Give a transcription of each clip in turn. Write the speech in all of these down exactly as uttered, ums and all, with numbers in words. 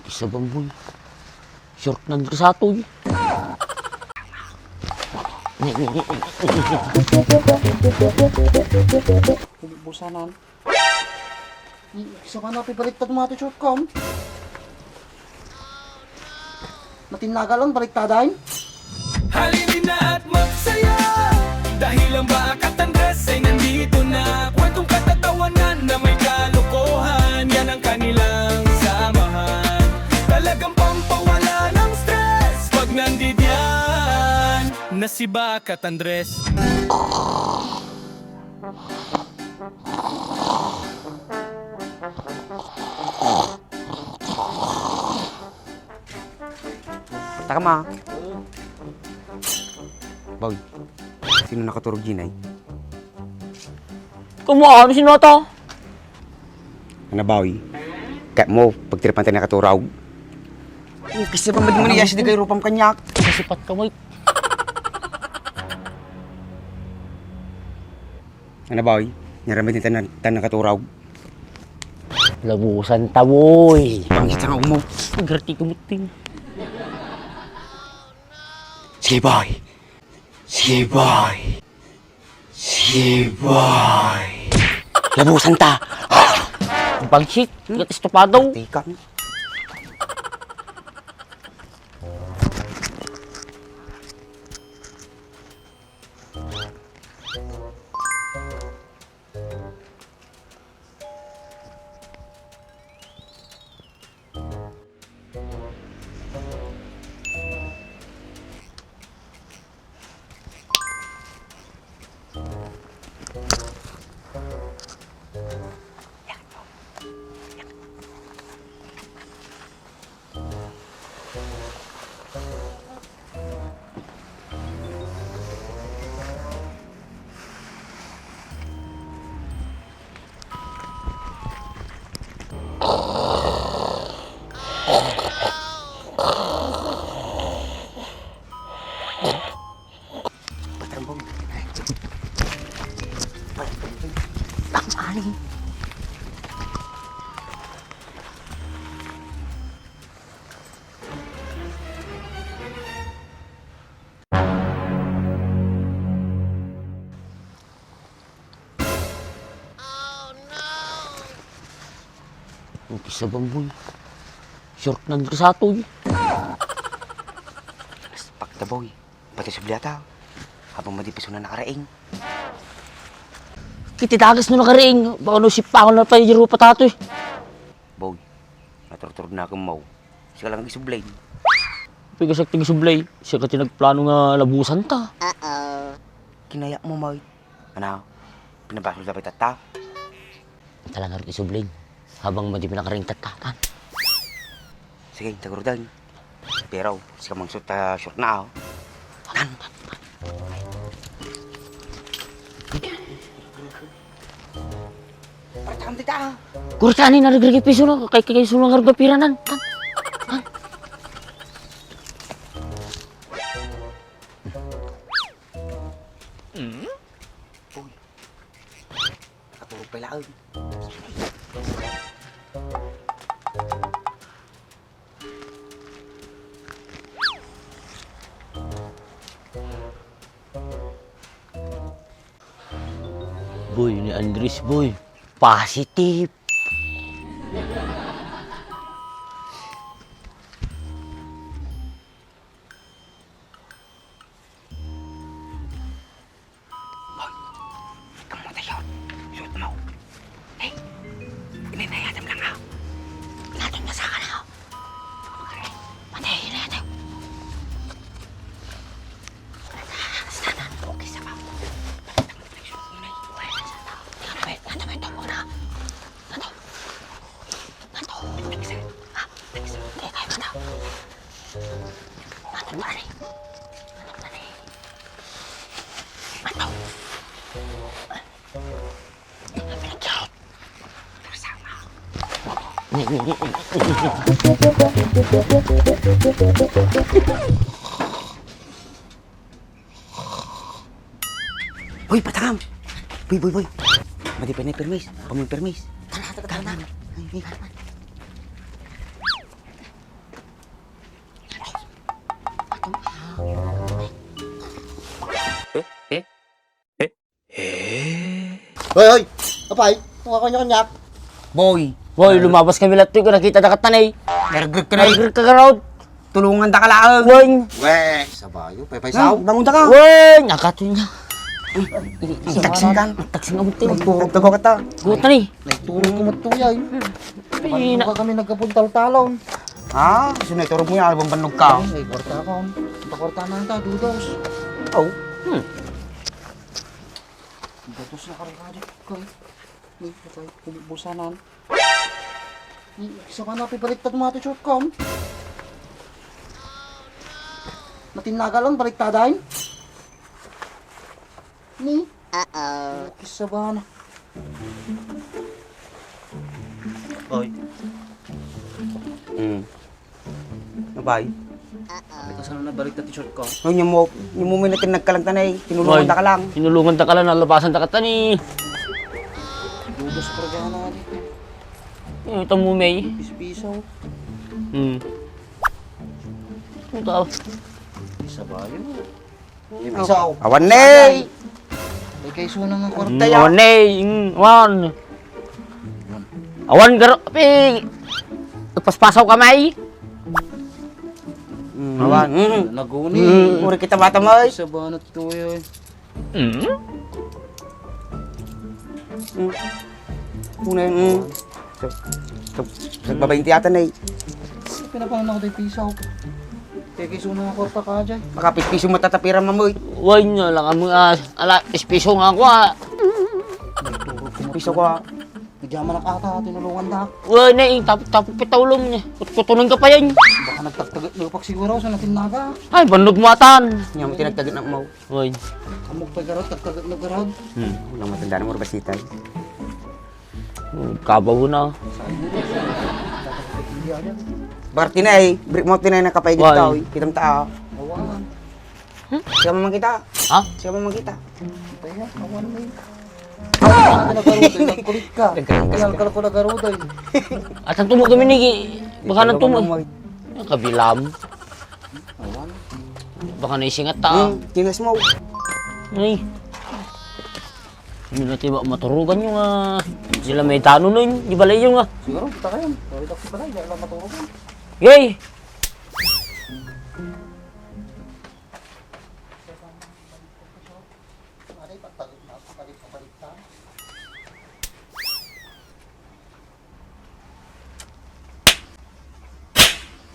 Isa bamboy. Short na dress atoy. Bulsanan. Isa man napibaliktad mo atoy short ko. Matinnaga lang, baliktadan. Halina na at magsaya. Dahil ang Bakat Andres ay nandito na. Kwentong katatawanan na may kalokohan. Yan ang kanilang samahan. Talagang pampawala ng stress pag nandidiyan na si Bakat Andres. Taka ma. Boy, sino nakaturog dyan ay? Kamo, ano, sino ata? Ano, Boy? Kaya mo, pagtiripan tayo nakaturog? Kasi pa madman iya, sige, rupam kanyak. Kasipat ka, Boy. Ano, Boy? Naramid ni tan-, tan nakaturog? Labusan ta, Boy. Pangit sa nga umo. Pagharti ko, muting. Sige, Boy. Sige, Boy. Sige, Boy. Labusan ta. Bangsit, hmm? Gat estopado. Tikang. Patrambong. Tang-ani. Umpisa bamboy. Short na dress atoy. Pagta, boy. Pati subliata. Habang madi pa suna nakaraing. Kiti dagas no nakaraing. Baka no sipangon na pa yung rupa tato eh. Boy, naturturog na akong mau. Sika lang isublay. Pigasak ti isublay. Siya ka tinagplano nga labusan ta. Uh-oh. Kinayak mo, Moy. Ano? Pinabasol na ba itatta? Talaga rin isublay. Habang madi pinakaring tatta. Tan. Sige, tagurudan. Pero, sika mangsuot ta short na, oh. Tan. Patam dita. Kurta ni narigrigipiso na, kay, kay, kay sulang argapiranan. Tan. Tan. Uy. Nakaturog pay laeng. Boy, ni Andres, boy. Positive. Hoy! Ikaw mo tayo. Suot mo. Hey! Ininayadam lang, ha? Natin na sa akin, ha? Patay, ininayadam. Basta na, okay sa ba? Patay, patay, suot mo na, eh. Wala na sa tao. Tingnan mo, eh. Natin mo ito muna. Natin. Natin. Natin, sir. Ah, natin, sir. Hindi, tayo na. Natin, pare. Natin, pare. Hoy, patakam! Boy, boy, boy! Madi pa na permis. Pamoy permis. Tara, tara, tara. Ay, ay. Hoy, hoy! Apay, kanya-kanyak. Boy. Boy, lumabas kami lahat, ko nakita da katan, eh. Naregreg ka na, eh. Naregreg ka, garod. Tulungan da ka laeng. Boy. Weh, sabayo, paypay sao. Bangon da ka. Boy, nakatun niya. Taksing kan. Taksing abot, eh. Nagturog ka ta. Gutan, eh. Nagturog ka matuya, eh. Ay, na- Kami nagkapuntal-talon. Ah, sino iturog mo yan? Album bannog ka. Ay, kwarta ka. Pakwarta na ta, dudos. Oh. Hmm. Datos na karga di ko. Ni, patay, kumubusanan. Ni, isa ka na, pibaliktad mo ati short ko. Natinnaga lang, baliktadan. Ni? Uh-oh. Kisa ba na? Oy. Hmm. Apay? Ito, saan na balik na t-shirt ko? Ay, niya mo, niya mo may natin nagkalang tanay. Tinulungan ta ka lang. Tinulungan ta ka lang, nalabasan ta ka tani. Dudos pa rin na dito. Yung ito mo, May. Piso-piso. Hmm. Ito. Isa ba yun? Isaw. Awan ne. Ikay sunang ang kwarta ya. Awan ne. Mm, awan. Awan garo, pi. Paspasaw ka, May. Mm, awan. Mm. Naguni. Mm, uri kita bata, May. Sa banat to, eh. Mm. Mm. Una yung, mm. Nagbabainti ata na eh. Pinapangan ako tayo piso. Kaya kay suna nga kwarta ka dyan. Makapit piso matatapira mamoy. Way na lang kami, ah, ala, piso nga ako, ah. Piso ko, ah. Nagyaman na kata, tinulungan na. Way na eh, tapok-tapok pitawlom niya. Kutkutunan ka pa yan. Baka nagtagtagit na pag siguro sa natin naga. Ay, bannog mo atan. Nga mo tinagtagit na mo. Way. Amok pa garot, tagtagit na garot. Hmm. Walang matanda na mo, basita. Hmm, kabaw na. Barti na eh. Brick mo tinay nakapaigit tao eh. Kitang tao. Awan. Siya mo makita. Ha? Siya mo makita. Kaya, awan na eh. Ano na garot eh, nagkulit ka. Nagkulit ka. Kaya, kala ko na garot eh. At ang tumog kami ni, baka nang tumog. Kabilam. Awan. Baka naisingat ta. Hmm, tinas mo. Ay. Hindi na tiba maturugan yung, ah, sila may tano nun. Di ba lang yung, ah? Siguro, kita kayo. Sorry, Doc, pala, hindi lang maturugan. Yay!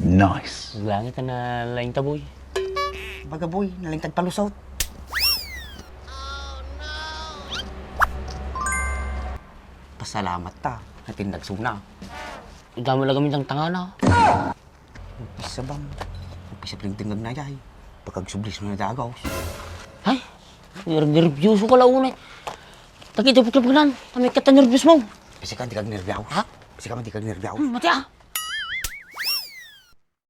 Nice. Langit na laing taboy. Baga boy, nalintag palusot. Pasalamat ta, natindag suna. Damo lang kami ng tangana. Umpisa bang? Umpisa pa rin tingag na jay. Pagkagsublis mo na dagaw. Ay, ner-, nervyoso ka launay. Takita pagkabulan, kami kata nervyos mo. Kasi ka, di ka nervyoso. Ha? Kasi ka, di ka nervyoso. Hmm, mati ah.